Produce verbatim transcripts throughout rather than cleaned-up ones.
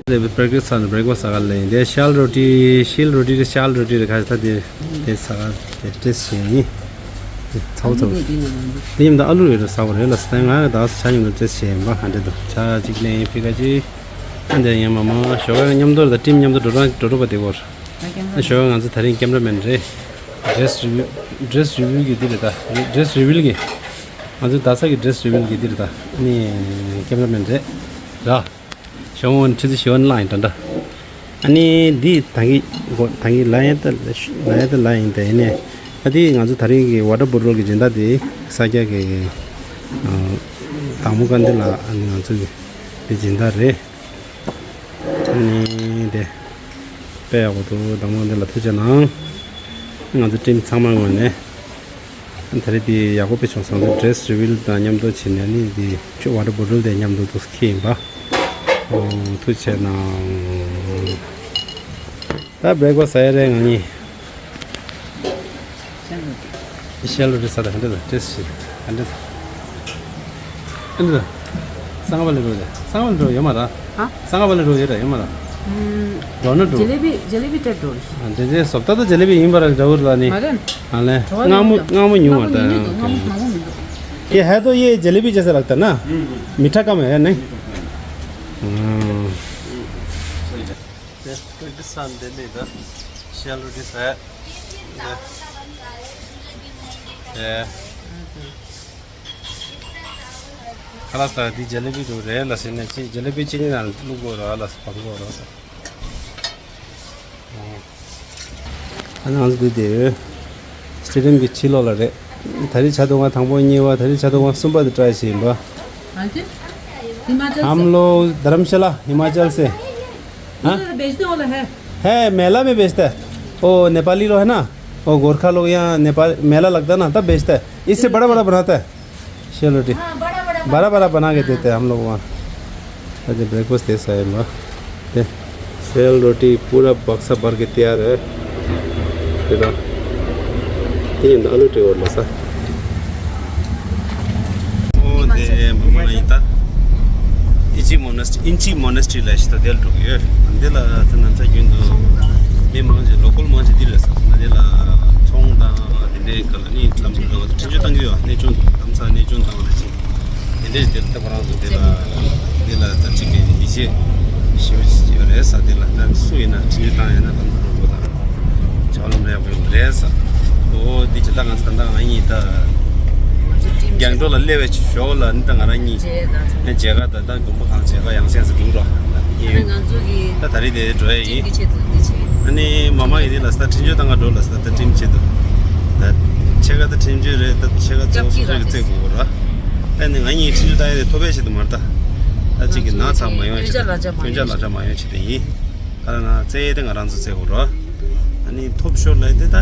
དེ་བི་བི་རེག་ཕ་སི་ཊི་ཟ་ནས་བི་རེག་ཕ་སི་ཊི་ཟ་ག་ལེ་ཡིན། དེ་ཤལ་རོ་ཊི་ཤིལ་རོ་ཊི་རེད། ཤལ་རོ་ཊི་རེད། ཁ་ཤས་ད་དེ་དེ་ཟ་ག་དེ་ཏེ་སི་ཊི་བྱས་ཡིན། ཚ་བོ་ཚ་བོ། དེ་ཡིན་ད་ཨ་ལུ་ཡོད་རེད། ཟ་བ་རེད་ལ་ཟ། ང་ད་ཆ་ཉུང་དུ་ཏེ་སི་ཊི་བྱས་ཡིན་པ། ཧ་འདྲེ་དང་ཆ་གཅིག་ལེན་ཡིན། ཕི་ཀ་ཅི་ཨ་འདྲེ་ཡིན་མ་མ་ཞོགས་ཀ་མཉམ་དུ་ད་ཊིམ་མཉམ་དུ་འགྲོ་རང་འགྲོ་འགྲོ་པ་དེ་གོ། ཞོགས་ཀ་ང་ཚོ་ད་རིང་ཀེམ་ར་མེན་རེད། ཌི་རེ་སི་རི་བིའུ་ཌི་རེ་སི་རི་བིའུ་གི་འདི་རེད་ད། ཌི་རེ་སི་རི་བིའུ་གི་ང་ཚོ་ད་ས་གི་ཌི་རེ་སི་རི་བིའུ་གི་འདི་རེད་ད། ཨ་ནི་ཀེམ་ར་མེན་རེད་ར། ཞོ་ངོ་ཆུ་ཚོད་བཞི་པ་ནང་ལ་ཡིན་ད་འདྲ། ཨ་ནི་འདི་ད་གི་གོ་ད་གི་ལ་ཡ་ད་ལ་ཡ་ད་ལ་ཡིན་ད། ཡིན་ནས་ཨ་འདི་ང་ཚོ་ད་རིང་གི་ཝ་ཊར་བོ་ཊལ་གི་སྦྱིན་བདག་དེ་ས་སྐྱ་གི་དང་པོ་ཀ་འདི་ལ་ཨ་ནི་ང་ཚོ་གི་འདི་སྦྱིན་བདག་རེད། ཨ་ནི་དེ་དཔེ་ཡག་པོ་འདུག་དང་པོ་འདི་ལ་ཐུགས་རྗེ་གནང་། ང་ཚོ་ཊིམ་ཚང་མ་ངོས་ནས། ད་རེས་འདི་ཡག་པོ་དཔེ་བྱུང་སོང་། ང་ཚོ་ཌི་རེ་སི་རི་བིའུ་དང་མཉམ་དུ་བྱས་ནས་ནི་འདི་ཆུ་ཝ་ཊར་བོ་ཊལ་དེ་མཉམ་དུ་འདུག་ཁྱེར་ཡིན་པ། ཨོ་ཐུགས་རྗེ་གནང་། ད་བི་རེག་ཕ་སི་ཊི་ཟ་ཡ་རེད་ང་གཉིས། ཤལ་རོ་ཊི་ཟ་ད་ཧན་ཌེ་ད་ཏེ་སི་ཊི་ཧན་ཌེ་ད། ཨ་འདི་ལ། སང་བ་ལེ་རོ་ཡ། སང་བ་ལེ་རོ་ཡོད་མ་ར། ཧ། སང་བ་ལེ་རོ་ཡོད་ར་ཡོད་མ་ར། ཨུམ། རོ་ནི་འགྲོ། ཇེ་ལེ་བི་ཇེ་ལེ་བི་སྤྲད་འགྲོ། ཨ་འདི་འདི་བཟོ་ལྟ་དང་ཇེ་ལེ་བི་ཡིན་པ་ར་འདྲ་བོ་ར་ནི། མ་རེད། ཨ་ལེ། མངར་མོ་མངར་མོ་ཉུང་བ་ད། མངར་མོ་མི་འདུག་མངར་མོ་མང་པོ་མི་འདུག ये है तो ये जलेबी जैसा लगता है ना। मीठा कम है नहीं। ཨུམ། དེ་ཀུན་ཏུ་སན་དེ་ནི་ད་ཤལ་རོ་ཊི་ཟ་ཡ། དེ། དེ། ཁ་ལག་ད་འདི་ཇེ་ལེ་བི་འདུག་རེད་ལ་ཟེར་ནས་ཅི་ཇེ་ལེ་བི་ཅི་ནི་ནང་བླུག་དགོས་ར་ལ་སྤང་དགོས་ར་ས། ཨ་ནི་ང་ཚོ་འདི་དེ་སི་ཊེ་ཌི་ཡམ་གྱི་ཕྱི་ལོགས་ལ་རེད། ད་རེས་ཆ་དུང་བ་དང་པོ་གཉིས་པ། ད་རེས་ཆ་དུང་བ་གསུམ་པ་དེ་ཊ་རའི་བྱེད་ཡིན་པ། हाँ जी। हिमाचल हम से। लोग धर्मशाला हिमाचल से। हाँ? उधर बेचने वाला है। है, मेला में बेचता है। वो नेपाली लोग है ना, वो गोरखा लोग यहाँ नेपाल मेला लगता है ना, तब बेचता है। इससे बड़ा बड़ा बनाता है। ཤེལ་རོ་ཊི། हाँ, बड़ा बड़ा बड़ा बड़ा बना के देते हैं हम लोग वहाँ। अरे ब्रेकफास्ट दे साहब। ये ཤེལ་རོ་ཊི पूरा बक्सा भर के तैयार है। तेरा ये आलू टे और मसा। ओ दे मम्मा नहीं था। इची मोनेस्ट्री, इंची मोनेस्ट्री ला इस्ता देल रुक ये। अंदेला तनन सा गिंदो। मैं मांझे लोकल मांझे दिल सा। अंदेला सोंग दा दिले कल नहीं लम लो। ठिंजो तंग यो ने चुन तम सा ने चुन तंग ने चुन। དེ་འདྲས་དེ་ལྟ་བུ་རང་ཚོ་དེ་ལ་དེ་ལ་ད་ཅིག་གི་ཡིད་ཆེས་ཞེ་པོ་ཅིག་ཡོད་རེད་ས། དེ་ལ་ད་སུ་ཡིན་ན་ཁྲིམས་གཅོད་བཏང་ཡོད་ན་ལམ་འགྲོ་དགོས་དང་ཆབ་ལམ་རེ་དགོས་རེད་ས། ཨོ་དེ་ཅི་ད་ང་ཚོ་ད་ལྟ་ང་གཉིས་ད་རྒྱང་འགྲོ་ལ་སླེབས་པའི་ཞོགས་ལ་ནི་ད་ང་རང་གཉིས་མཇལ་ཁ་ད་ད་དགོན་པ་གང་མཇལ་ཁ་ཡང་སེམས་སུ་སྒྲུང་རོགས་ཡིན། ད་ད་རེས་དེ་འགྲོ་ཡ་ཡིན། ཨ་ནི་མ་མ་ཡིན་དེ་ལ་ས་ད་ཁྲིམས་གཅོད་བཏང་ག་འགྲོ་ལ་ས་ད་ད་ཁྲིམས་ཆེད་དུ་ད་ཕྱེད་ཀ་ད་ཁྲིམས་གཅོད་རེད། ད་ཕྱེད་ཀ་ཚོགས་སོ་སོ་གི་བཙལ་དགོས་ར། ཨ་ནི་ང་གཉིས་ཁྲིམས་གཅོད་བཏང་ཡས་དེ་ཐོབ་པའི་ཆེད་དུ་མ་རེད་ད། ད་གཅིག་གི་ན་ཚ་མ་ཡོང་ཆེད་དུ། སྐྱོན་ཆ་ལག་ཆ་མ་ཡོང་ཆེད་དུ་ཡིན། ཨ་ན་བཙལ་ཡས་དེ་ང་རང་ཚོ་བཙལ་དགོས་ར། ཨ་ནི་ཐོབ་ཤོར་ལ་དེ་ད་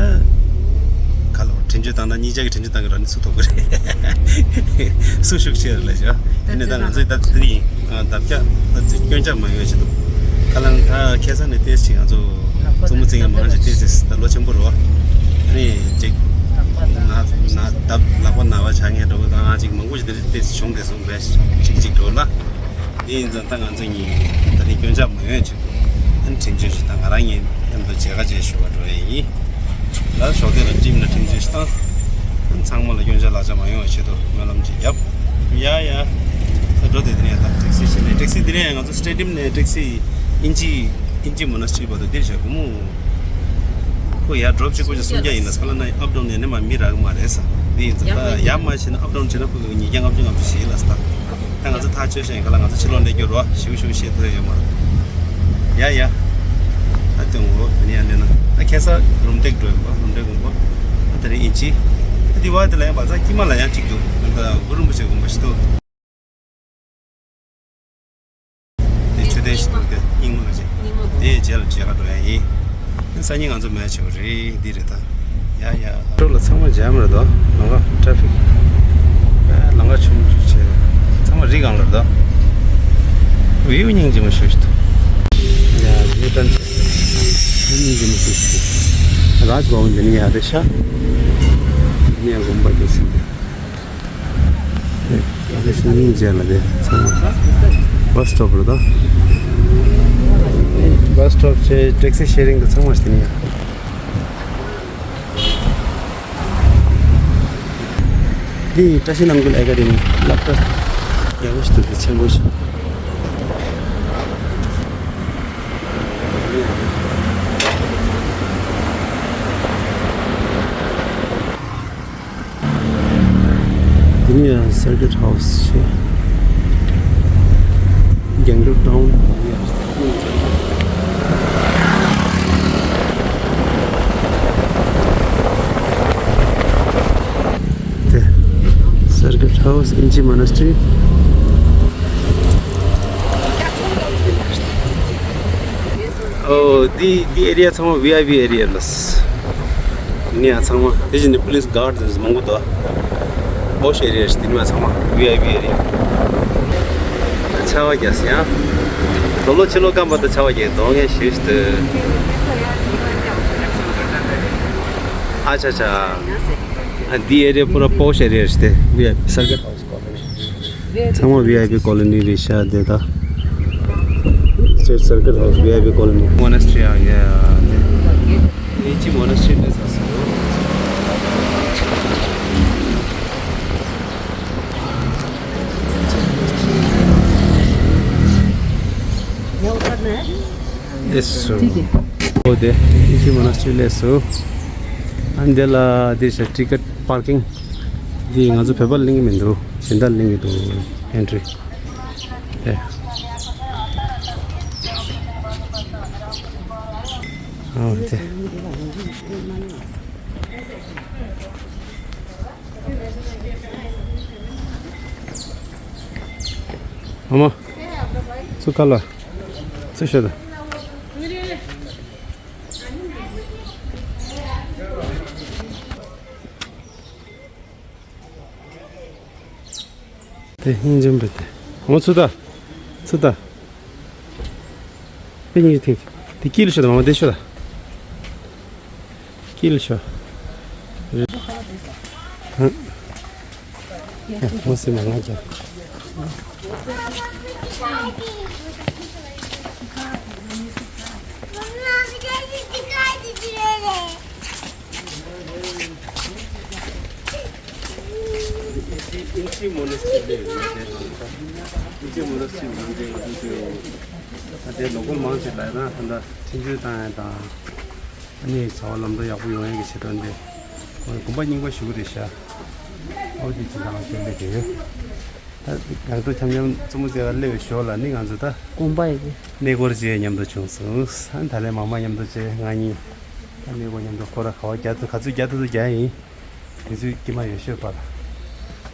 ག་ལོ་ཁྲིམས་གཅོད་བཏང་ན་གཉིས་ཆ་གི་ཁྲིམས་གཅོད་བཏང་གི་ར་ནི་སུ་ཐོབ་གི་རེད། སུ་ཤུགས་ཆེ་རེད་ལ་ཞོ། ཨ་ནི་ད་ང་ཚོའི་ད་དེ་རིང་ལྡབ་བརྒྱ་ད་སྐྱོན་ཆ་མ་ཡོང་ཆེད་དུ། ཁ་ལང་ད་ཁ་སང་ནས་ཏེས་ཅིག་ང་ཚོ་ཙུ་མུ་ཙི་ངན་མང་ཆེ་ཏེས་ཏེས་ད་ལོ་ཆེན་པོ་རོ། ཨ་ནི་ཅིག་ན་ན་ད་ལག་པ་ན་བ་ཆ་ངན་འགྲོ་གི་ད་ང་ཅིག་མང་པོ་ཞིག་དེ་རིང་ཏེས་བྱུང་དེ་སོང་བས་ཅིག་ཅིག་འགྲོ་ལ། དེ་ཡིན་ཙང་ད་ང་ཚོ་གཉིས་ད་ནི་སྐྱོན་ཆ་མ་ཡོང་ཆེད་དུ་ཨ་ནི་ཁྲིམས་གཅོད་ཅིག་ད་ང་རང་གཉིས་མཉམ་དུ་མཇལ་ཁ་བྱེད་ཞུ་བ་འགྲོ་ཡ་ཡིན། ལ་ཞོགས་དེ་ལ་ཁྲིམས་ལ་ཁྲིམས་གཅོད་ཅིག་བཏང་། ཚང་མ་ལ་སྐྱོན་ཆ་ལག་ཆ་མ་ཡོང་བའི་ཆེད་དུ་སྨོན་ལམ་ཅིག་བརྒྱབ། ཡ་ཡ། ད་འགྲོ་དེ་དེ་ནས་ད་ཊེག་སི་ཕྱིན་ནས་ཊེག་སི་དེ་ནས་ང་ཚོ་སི་ཊེ་ཌི་ཡམ་ནས་ཊེག་སི་ཨིན་ཅི་ཨིན་ཅི་མོ་ན་སི་ཊི་རི་བར་དུ་འདིར་བཞག་གོ་མོ། ཁོ་ཡར་ཌོབ་བྱེད་དགོས་ཀྱི་སུམ་བརྒྱ་ཡིན་ལ་ས་ལ་ན་ཨབ་ཌའོན་ཡིན་ན་མ་མི་རག་མ་རེད་ས། དེ་ཡིན་ཙང་ད་ཡར་མ་བྱས་ན་ཨབ་ཌའོན་བྱས་ན་ཁོ་གི་ཉིས་བརྒྱ་ལྔ་བཅུ་ལྔ་བཅུ་ཞིག་ཡིན་ལ་ས། ད་ང་ཚོ་ཐག་ཆོད་བཞག་ཡིན་ག་ལ་ང་ཚོ་ཕྱི་ལོགས་ནས་སྐྱོར་བ་ཞིབ་ཞིབ་བཤད་ཐུབ་ཡོད་མ་རེད། ཡ་ཡ། ད་དོན་འོ་དེ་ནས་ཡང་འདྲེ་ན་ད་ཁ་སང་རུམ་བཏེག་འགྲོ་ཡོད་པ་རུམ་བཏེག་དགོན་པ། ད་དེ་རིང་ཨིན་ཅི། ད་དེ་བ་དེ་ལ་ཡང་བ་ཚ་ཀྱི་མ་ལ་ཡང་གཅིག་འདུག་ད་གུ་རུ་རིན་པོ་ཆེ་དགོན་པ་ཞིག་འདུག་དེ་མཆོད་རྟེན་ཞིག་འདུག་དེ་རྙིང་མ་ལ་ཅིག་དེ་རྗེས་ལ་མཇལ་ཁ་འགྲོ་ཡ་ཡིན། སང་ཉིན་ང་ཚོ་མལ་ཆེ་བ་རེད་འདི་རེད་ད། ཡ་ཡ། ཕྱོགས་ལ་ཚང་མ་ཇམ་རེད་དོ། ལམ་ཁ་ཊ་ཕིག་ཨ་ལམ་ཁ་ཆུང་ཆུང་བྱས། ཚང་མ་རི་སྒང་ལ་རེད་དོ། བིའུ་སྙིང་རྗེ་མོ་ཞེ་པོ་ཞིག་འདུག་ཡ་ནིའུ་ཊོན་བྱས། བིའུ་སྙིང་རྗེ་མོ་ཞེ་པོ་ཞིག་འདུག་རཱཇ་བྷ་ཝན་འདི་ནས་ཡར་རེད་ཤག་འདི་ནས་ཡར་དགོན་པ་འདུག་ཟིན་ཏེ། ཨ་ནི་སྙིང་རྗེ་ལ་དེ་ཚང་མ་བྷ་སི་སི་ཊོབ་རེད་དོ། བྷ་སི་སི་ཊོབ་བྱས། ཊེག་སི་ཤེ་རིང་དང་ཚང་མ་ཞིག་དེ་ནས་ཡ། འདི་བཀྲ་ཤིས་རྣམ་རྒྱལ་ཨེ་ཀ་ཌེ་མི་སློབ་གྲྭ་ཡག་པོ་ཞིག་འདུག་དེ་ཆེན་པོ་ཞིག་འདི་ནི་ཡང་སར་ཀིཊ་ཧའུ་སི་ཆེ། གྷེང་ཊོག་ཊའུན། དེ་སར་ཀིཊ་ཧའུ་སི། ཨིན་ཅི་མོ་ནེ་སི་ཊི་རི། ཨོ། འདི་འདི་ཨེ་རི་ཡ་ཚང་མ་ཝི་ཨའི་པི་ཨེ་རི་ཡ་རེད། ནི་ཡ་ཚང་མ་དེ་བཞིན་དུ་པུ་ལི་སི་གཱར་ཌ་མང་པོ་འདུག་པོ་ཤི་ཨེ་རི་ཡ་རེད། འདི་ནི་ཡ་ཚང་མ་ཝི་ཨའི་པི་ཨེ་རི་ཡ། ཆར་པ་རྒྱག་སོང་ཡ། དོ་ལོ་ཕྱི་ལོ་སྐམ་པ་དང་ཆར་པ་རྒྱག་དོ་ངས་ཤེས་སྟེ། ཨ་ཆ་ཆ། ཨ་འདི་ཨེ་རི་ཡ་པུ་ར་པོ་ཤི་ཨེ་རི་ཡ་རེད་དེ། ཝི་ཨའི་པི་སར་ཀིཊ་ཧའུ་སི་ཀོ་ལོ་ནི། ཚང་མ་ཝི་ཨའི་པི་ཀོ་ལོ་ནི་རེད་ཤག་དེ་ད། སི་ཊེཊ་སར་ཀིཊ་ཧའུ་སི་ཝི་ཨའི་པི་ཀོ་ལོ་ནི། མོ་ནེ་སི་ཊི་རི་ཡ་ཡ་དེ། ཨིན་ཅི་མོ་ནེ་སི་ཊི་རི་ལ་སོང་། སླེབས་སོང་། ཨོ་དེ་ཨིན་ཅི་མོ་ནེ་སི་ཊི་རི་སླེབས་སོང་། ཨ་འདི་ལ་འདི་ཤ་ཊི་ཀེཊ་པར་ཀིང་། འདི་ང་ཚོ་བོད་པ་གླིང་གི་མི་འདུག་གཞན་དག་གླིང་གི་འདུག་ཨེན་ཊི་རི། དེ། ཨོ་དེ། ཨ་མ། ཚུར་ཁ་ལ། ཚུར་ཤོག་དང་། དེ་སྙིང་རྗེ་མོ་རེད་དེ། ཨ་མ་ཚུར་ལྟ། ཚུར་ལྟ། དེ་སྙིང་རྗེ་ཐིག་དེ་དཀྱིལ་ཤོག་དང་། ཨ་མ་དེ་ཤོག་དང་། དཀྱིལ་ཤོག་ཨ། ངོ་སེམས་མ་ང་རྒྱལ། ཨིན་ཅི་མོ་ནེ་སི་ཊི་རི་ལ་ཡོད་རེད། ཨིན་ཅི་མོ་ནེ་སི་ཊི་རི་ལ་ཡོད་རེད། ད་དེ་ལོ་ཀལ་མང་ཆེ་ལ་ཡོད་ན་ད་ལྟ་འཕྲིན་བཅོལ་བཏང་ཡ་དང་། ཨ་ནི་བྱ་བ་ལམ་འགྲོ་ཡག་པོ་ཡོང་ཡ་གི་ཆེད་དོན་དེ། ཁོང་གི་དགོན་པ་རྙིང་པ་ཞིག་རེད་ཤག་ཨོ་དེ་ཅི་དང་དེ་འདྲ་དེ་ཡོད། ད་གང་ལྟར་འཆམ་འཆམ་བཙུན་མོ་བཙལ་བར་སླེབས་པའི་ཞོར་ལ་ནི་ང་ཚོ་ད་དགོན་པ་ཡི་གནས་སྐོར་བྱེད་མཉམ་དུ་བྱུང་སོང་། ཨ་ནི་ད་ལན་མ་མ་མཉམ་དུ་བྱས། ང་གཉིས་ད་གནས་སྐོར་མཉམ་དུ་ཁོ་ར་ག་བ་རྒྱ་ཐུ་ག་ཚོད་རྒྱ་ཐུ་ཚོད་རྒྱ་ཡིན། དེ་ཚོའི་དཀྱིལ་མ་ཡོད་ཤོད་པར་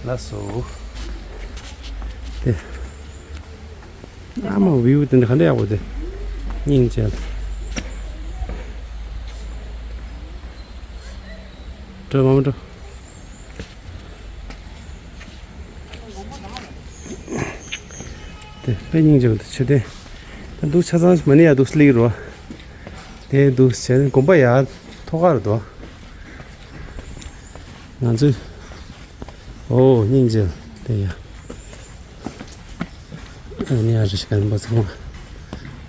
ལ་སོ། དེ། ཨ་མ་བིའུ་དེ་འདྲ་ག་འདྲ་ཡག་པོ་དེ། སྙིང་རྗེ། འགྲོ་མ་མ་འགྲོ། དེ་དཔེ་སྙིང་རྗེ་པོ་འདུག་ཆུ་དེ། ད་འདུག་ཆ་ཚང་མ་ནི་ཡ་འདུག་སླེབས་རོ། དེ་འདུག་བྱས་ནས་དགོན་པ་ཡར་ཐོག་ཁར་འདུག་ང་ཚོས། ཨོ་སྙིང་རྗེ། དེ་ཡ། ཨ་ནི་ཡ་རེ་ཞིག་ག་ཡིན་པ་ཚང་མ།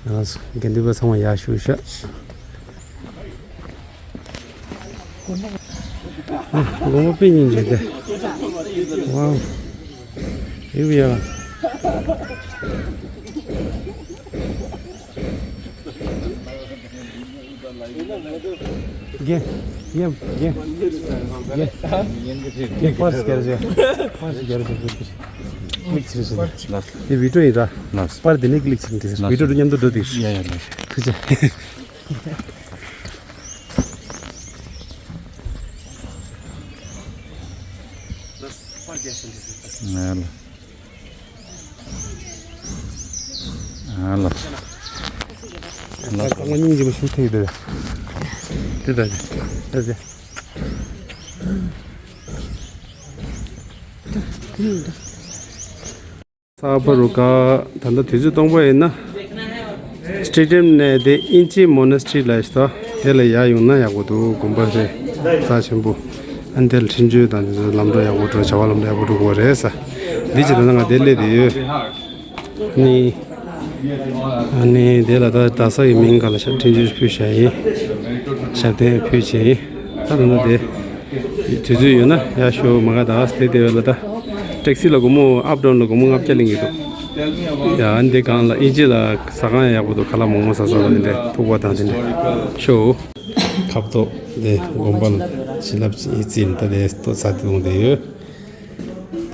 ང་ཚོ་དགེ་འདུན་པ་ཚང་མ་ཡར་བཞུགས་ཤག་དགོང་མོ་དཔེ་སྙིང་རྗེ་དེ། ཝའོ། ཡིབ་ཡ། རྒན། རྒན། རྒན། རྒན། རྒན། པར་སི་རྒྱལ་རེ་བྱས། པར་སི་རྒྱལ་རེ་བྱས། ཀླིག་བྱེད་རེ་བྱས། དེ་བི་ཌིའོ་ཡིན་ར། བི་ཌིའོ་དུ་མཉམ་དུ་འགྲོ་དེ། བི་ཌིའོ་དུ་མཉམ་དུ་འགྲོ་དེ། ཡ་ཡ་ལགས། ཐུགས་རྗེ་ཆེ། ང་ལ། ང་ལ། ང་ཚང་མ་སྙིང་རྗེ་པོ་ཞིག་ཐུག་འདུག་དེ་ད་དེ་ད་དེ། ས་པ་རུ་ཀ། ད་ལྟ་དུས་ཚོད་སྟོང་པ་ཡིན་ན། སི་ཊེ་ཌི་ཡམ་ནས་དེ་ཨིན་ཅི་མོ་ནེ་སི་ཊི་རི་ལ་ཡོད་ས། དེ་ལ་ཡར་ཡོང་ན་ཡག་པོ་འདུག་དགོན་པ་རེད། རྩ་ཆེན་པོ། ཨ་ནི་དེ་ལ་འཕྲིན་བཅོལ་དང་དེ་ཚོ་ལམ་འགྲོ་ཡག་པོ་འགྲོ། བྱ་བ་ལམ་འགྲོ་ཡག་པོ་འགྲོ་གི་རེད་ས། འདི་ཅི་ད་ང་དེ་སླེབས་བསྡད་ཡོད། ནི། ཨ་ནི་དེ་ལ་ད་རྡ་ས་ཡི་མིང་ག་ལ་ཤ་འཕྲིན་བཅོལ་ཕུལ་བྱ་ཡིན། ཞབས་བརྟན་ཕུལ་བྱ་ཡིན། ད་ད་ད་དེ་དུས་ཚོད་ཡོད་ན་ཡ་ཤོ་མ་ག་ད་སྟེ་དེ་བས་ལ་ད་ཊེག་སི་ལ་སྒོར་མོ་ཨབ་ཌའོན་ལ་སྒོར་མོ་ལྔ་བརྒྱ་ལེན་གི་འདུག་ཡ་ཨ་ནི་དེ་གང་ལ་ཨིན་ཇི་ལ་ཟ་ཁང་ཡག་པོ་འདུག་ཁ་ལག་མང་མང་ཟ་ས་ལ་དེ་འདྲ་ཐུག་པ་དང་དེ་འདྲ་ཤོ། ཁབ་ཏོག་དེ་དགོན་པ་ལ་བྱིན་རླབས་ཅིག་ཡིད་ཚིམ་ད་དེ་ལྟོ་ཚ་དེ་འོང་དེ་ཡོད།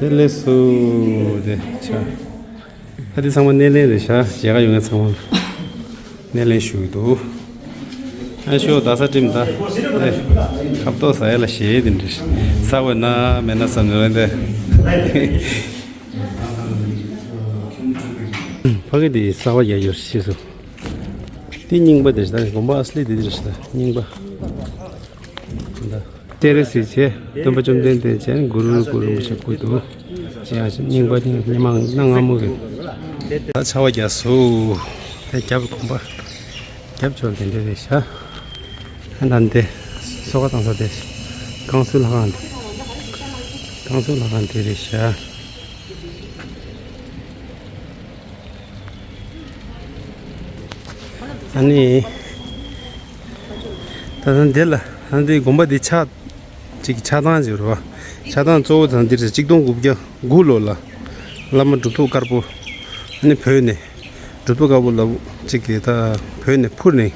དེ་ལས་སུ་དེ་ཆ། ད་དེ་ཚང་མ་སྣེ་ལེན་རེད་ཤག་མཇལ་ཁ་ཡོང་མཁན་ཚང་མ་སྣེ་ལེན་ཞུ་གི་འདུག་ཨ་ཤོ་རྡ་ས་ཊིམ་ད་དེ་ཁབ་ཏོག་ཟ་ཡ་ལ་ཞེད་དེ་འདྲ་ཟ་བས་ན་མེད་ན་བསམ་ནས་རེད་དེ། ཕ་གི་དེ་གསར་པ་རྒྱག་ཡོད་ཤེས་སོ། དེ་རྙིང་པ་དེ་ཞིག་ད་དགོན་པ་ཨ་སི་ལི་དེ་དེ་རེད་ཤག་ད་རྙིང་པ། ད་ཏེ་རེ་སི་བྱས་སྟོན་པ་བཅོམ་ལྡན་འདས་བྱས་གུ་རུ་གུ་རུ་རིན་པོ་ཆེ་སྐུ་འདུག་ཅེས་ཡང་རྙིང་པ་རྙིང་སྣེ་མང་སྣ་ལྔ་མོ་གི། ད་ཆར་པ་རྒྱག་སོ། དེ་རྒྱབ་དགོན་པ་རྒྱབ་ཕྱོགས་དེ་འདྲ་རེད་ཤག་ཨ་ད་འདི་སོ་ཁ་བཏང་ས་དེ་ཀང་སུའུ་ལྷ་ཁང་འདུག་ཀང་སུའུ་ལྷ་ཁང་དེ་རེད་ཤག་ཨ་ནི། ད་ལྟ་འདི་ལ་ཨ་འདི་དགོན་པ་འདི་ཆགས་ཅིག་ཆགས་སྟངས་ཅིག་རེད་བ། ཆགས་སྟངས་གཙོ་བོ་དང་འདི་རེད། ཆིག་སྟོང་དགུ་བརྒྱ་དགུ་ལོ་ལ་བླ་མ་གྲུབ་ཐོབ་དཀར་པོ་ཨ་ནི་བོད་ནས་གྲུབ་ཐོབ་དཀར་པོ་ལ་ཅིག་གིས་ད་བོད་ནས་འཕུར་ནས་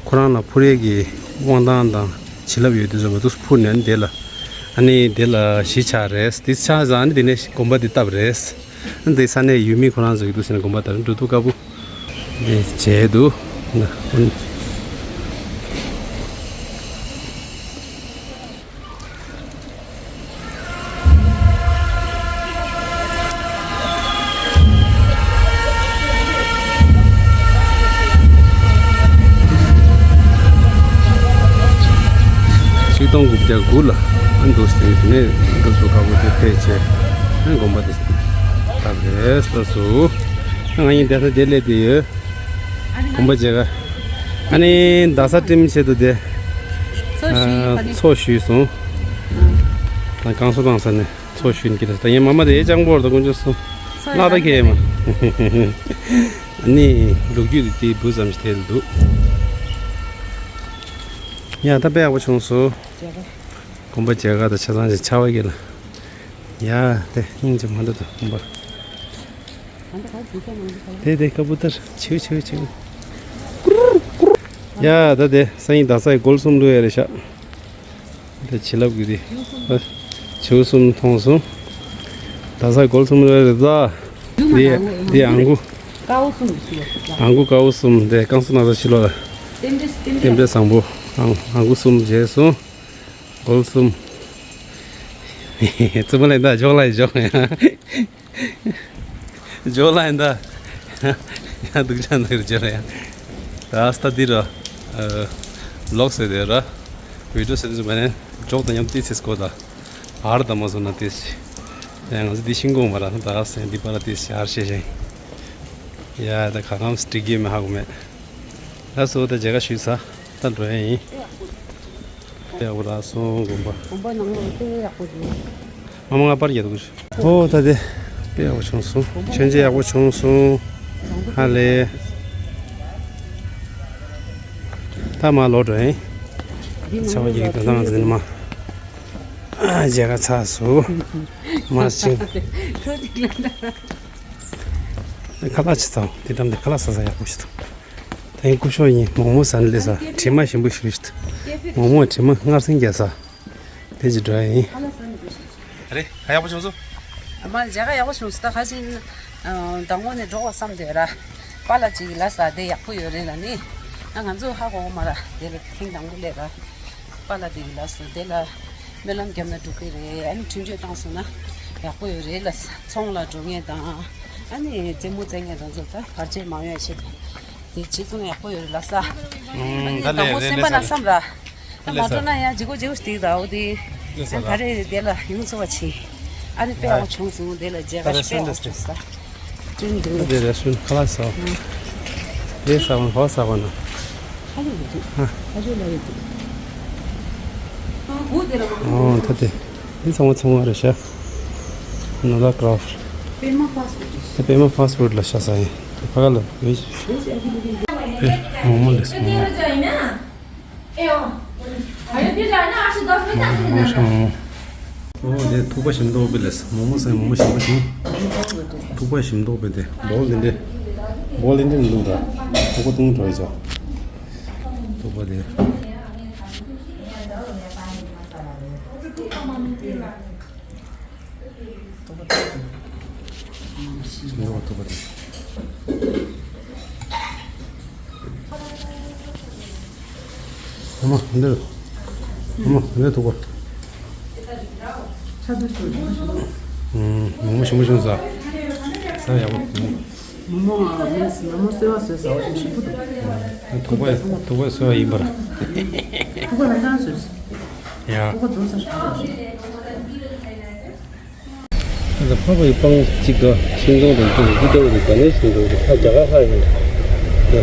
ཁོ་རང་ལ་འཕུར་ཡས་ཀྱི་དབང་ཐང་དང་བྱིན་རླབས་ཡོད་དུས་ཙམ་པ་འདུག་འཕུར་ནས་ཨ་ནི་འདི་ལ་ཨ་ནི་འདི་ལ་གཞིས་ཆགས་རེད། འདི་ཆགས་ཙང་ཨ་ནི་འདི་ནས་དགོན་པ་འདི་བཏབ་རེད། འདི་ས་གནས་ཡུལ་མི་ཁོ་རང་ཚོ་ཡོད་དུས་ཟེར་ན་དགོན་པ་དང་འགྲོ་འདུག་དཀར་པོ་འདི་བྱས་འདུག་ཆིག་སྟོང་དགུ་བརྒྱ་དགུ་ལ་ཨ་འདུག་ཟེར་དེ་ནས་འགྲོ་འདུག་དཀར་པོ་དེ་ཕེབས་བྱས་ཨ་དགོན་པ་དེ་བཏབ་རེད་ལགས་སོ། ང་གཉིས་བསྡད་ས་དེ་སླེབས་བསྡད་ཡོད། དགོན་པ་མཇལ་ཁ། ཨ་ནི་རྡ་ས་ཊིམ་ཆེད་དུ་དེ་ཚོགས་ཞུས་ཨ་ཕ་ནི་ཚོགས་ཞུས་སོང་། ཨ་ད་ཀང་སུའུ་ཏང་ས་ནས་ཚོགས་ཞུས་ཀྱི་རེད། ད་ངའི་མ་མ་དེ་ཅང་པོར་ད་དཀོན་མཆོག་གསུམ་ཚོགས་ལ་ད་ཡག་ཁེ་མ། ཨ་ནི་ལོ་རྒྱུས་དེ་དེའི་འབུ་ཙམ་ཞིག་དེ་འདུག་ཡ་ད་དཔེ་ཡག་པོ་བྱུང་སོང་། དགོན་པ་མཇལ་ཁ་དང་ཆ་ཚང་ཞིག་ཆར་པ་བརྒྱབ་ལ། ཡ་དེ་སྙིང་རྗེ་མ་འདུག་ད་དགོན་པ། དེ་དེ་ཀ་པུ་ཏར་ཆེའུ་ཆེའུ་ཆེའུ། ཡ་ད་དེ་སང་ཉིན་རྡ་སའི་སྒོ་གསུམ་བླུག་ཡ་རེད་ཤག་དེ་བྱིན་རླབས་ཀྱི་དེ་བྱིའུ་གསུམ་མཐོང་སོང་། རྡ་སའི་སྒོ་གསུམ་བླུག་ཡ་རེད་ད། དེ་དེ་ཨང་གུ། ཀའོ་གསུམ་ཞིག་ཡོད་རེད་ད། ཨང་གུ་ཀའོ་གསུམ་དེ་ཀང་སུའུ་ཏང་ས་ཕྱི་ལོགས་ལ། རྟེན་འབྲེལ་རྟེན་རྟེན་འབྲེལ་བཟང་པོ་ཨང་ཨང་གུ་གསུམ་བྱས་སོང་། སྒོ་གསུམ། རྩུབ་མོ་ལེན་ད་འཇོག་ལ་འཇོག་ཡ། འཇོག་ལ་ཡིན་ད། ཡང་སྡུག་ཅག་འདུག་འཇོག་ཡ། ད་ཨ་སྟ་འདི་ར། ལོག་ཟེར་དེ་ར། བི་ཌིའོ་ཟེར་དུས་མ་ནས་འཇོག་དང་མཉམ་ཏིས་ཚེ་སྐོར་ད། ཨར་ད་མ་སོང་ན་ཏིས། ཡང་ང་ཚོ་འདི་ཤིང་གོང་མ་ར་ད་ཨ་སེ་འདི་པ་ར་ཏིས་ཨར་ཤེ་ཤེ། ཡ་ད་ག་གམ་སི་ཊི་གི་མེ་ཧ་གོ་མེད། ད་སོ་ད་མཇལ་ཁ་ཞུས་ས་ད་འགྲོ་ཡ་ཡིན། ཡག་པོ་ར་སོང་དགོན་པ། དགོན་པ་ནང་ལོགས་དཔེ་ཡག་པོ་འདུག་མ་མ་ང་པར་རྒྱག་འདུག་ཨོ་ད་དེ་དཔེ་ཡག་པོ་བྱུང་སོང་། མཆོད་མཇལ་ཡག་པོ་བྱུང་སོང་། ཧ་ལས། ད་མ་ལོག་འགྲོ་ཡིན། ཚ་བ་རྒྱག་གི་འདུག་ད་ང་ཚོ་འདི་ནས་མ། མཇལ་ཁ་ཚར་སོང་། མ་ཤིང་། ཁ་ལག་ཅི་ཚང་དེ་འགྲམ་དེ་ཁ་ལག་ཟ་ས་ཡག་པོ་ཞིག་འདུག་ད་ཡིན་སྐུ་ཞོགས་ཡིན་མོག་མོག་ཟ་ནས་སླེབས་ས་དྲི་མ་ཞིམ་པོ་ཞིག་ཞིག་འདུག་མོག་མོག་དྲི་མ་མངར་ཟིང་རྒྱག་ས། དེ་ཅི་འགྲོ་ཡ་ཡིན། རེད། ད་ཡག་པོ་བྱུང་སོང་། ཨ་མ་མཇལ་ཁ་ཡག་པོ་བྱུང་སོང་། ད་ཁ་ཅིག་ཨ་དང་པོ་ནས་འགྲོ་བ་བསམ་དེ་ར། པཱ་ལགས་ཅིག་ལ་ས་དེ་ཡག་པོ་ཡོད་རེད་ལ་ནི། ཨ་ང་ཚོ་ཧ་གོ་གི་མ་ར་དེ་ལ་ཐེངས་དང་པོ་སླེབས་ར། པཱ་ལགས་དེ་ལ་ས་དེ་ལ་སྨོན་ལམ་བརྒྱབ་ན་འགྲིག་གི་རེད། ཨ་ནི་འཕྲིན་བཅོལ་བཏང་སོང་ན་ཡག་པོ་ཡོད་རེད་ལ། ཚོང་ལ་འགྲོ་མཁན་དང་ཨ་ནི་རྩེད་མོ་རྩེ་མཁན་དང་ཚོ་ད་བར་ཆད་མ་ཡོང་ཡ་ཆེད་དུ། དེ་བྱེད་ཚུལ་ཡག་པོ་ཡོད་རེད་ལ་ས། ཨ་ནི་ད་དང་པོ་སེམས་པ་ན་བསམ་ར། ད་མ་འགྲོ་ན་ཡང་ལྗིད་ཁོག་ལྗིད་ཁོག་ཞིག་འདུག་ད་འོ་དེ། ཡང་ག་རེ་དེ་ལ་ཡོང་ཚོ་བ་ཆེ། ཨ་ནི་དཔེ་ཡག་པོ་བྱུང་སོང་། དེ་ལ་མཇལ་ཁ་དཔེ་ཡག་པོ་བྱུང་སོང་། ཅུང་འདུག་དེ་རེ་སུན་ཁ་ལག་ཟ། དེ་ཟ་བ་ཧོ་ཟ་བ་ན། ཁ་ལག་ཡོད་འདུག་ཁ་ལག་ཡོད་འདུག་ཨོ་ད་དེ། དེ་ཚང་མ་ཚང་མ་རེད་ཤག་ནོ་ལ་ཀ་རོ་ཕ། པད་མ་ཕ་སི་ཕུཌ་རེད། དེ་པད་མ་ཕ་སི་ཕུཌ་ལ་ཤ་ཟ་ཡིན། ཕ་ག་ལ་བེ་ཨེ་མོག་མོག་ལེས་མོག་མོག་མོག་མོག་ཤ་མོག་མོག་ཨོ་དེ་ཐུག་པ་ཞིམ་མདོག་དཔེ་ལེས་མོག་མོག་ཟེར་མོག་མོག་ཞིམ་པོ་ཞིམ། ཐུག་པ་ཞིམ་མདོག་དཔེ་དེ་བོལ་དེ་འདྲེ་བོལ་དེ་འདྲེ་འདུག་ད་ཐུག་པ་ཐུང་གྲོ་ཡི་ཆོག་ཐུག་པ་དེ། ཐུག་པ་ཐུག་པ་དེ། ཨ་མ་འདིར། ཨ་མ་འདིར་ཐུག་པ། ཨུམ། མོག་མོག་ཞིམ་པོ་བྱུང་ས། ས་ཡག་པོ། མོག་མོག་ཨ་མོག་མོག་སོལ་བ་སོལ་ས་འོ་ཞིམ་པོ་འདུག་ཐུག་པ་ཐུག་པ་སོལ་བ་ཡིན་པར། ཐུག་པ་རང་རང་སོལ། ཡ། ཐུག་པ་འཛོམས་ས་ཞིག་འདུག་ད་ཕ་བའི་པང་གཅིག་ག་ཤིང་སྡོང་དང་ཀུན་གྱི་ལྟ་བུ་དང་ག་ནས་ཤིང་སྡོང་དང་ཁ་རྒྱ་གར་ལྷག་ཡིན། འདི་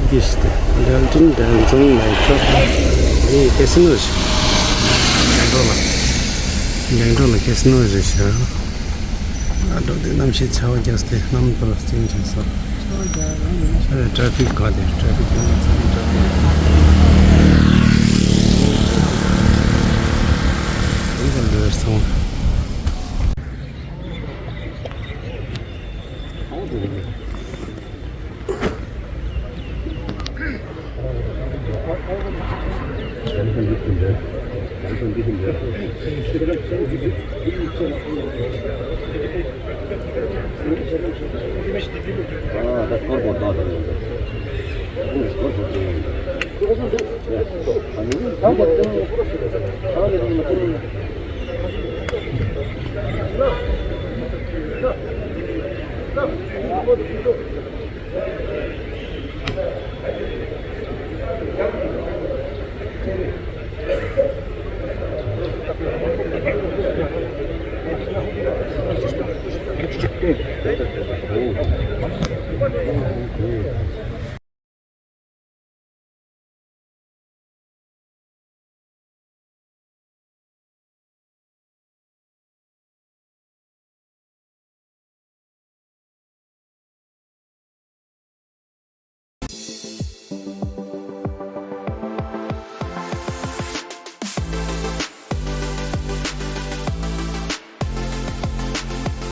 འདི་ཞིག་སྟེ་འབྲེལ་འདྲིན་འབྲེལ་འཛོམས་ལ་ཁྱོད་འདི་ཀེ་སི་ནོ་ཞིག་འགྲོ་ལ་འགྲོ་ལ་ཀེ་སི་ནོ་རེད་ཤག་ཨ་འགྲོ་དུས་གནམ་གཤིས་ཆར་པ་བརྒྱབ་སྟེ་གནམ་དུ་ལ་སྤྲིན་བྱུང་སོང་། ཨ་ཊ་ཕིག་ག་དེ་ཊ་ཕིག་དེ་ཚ་ནི་ཊ་ཕིག་དེ་ཚ་ལོས་སོང་།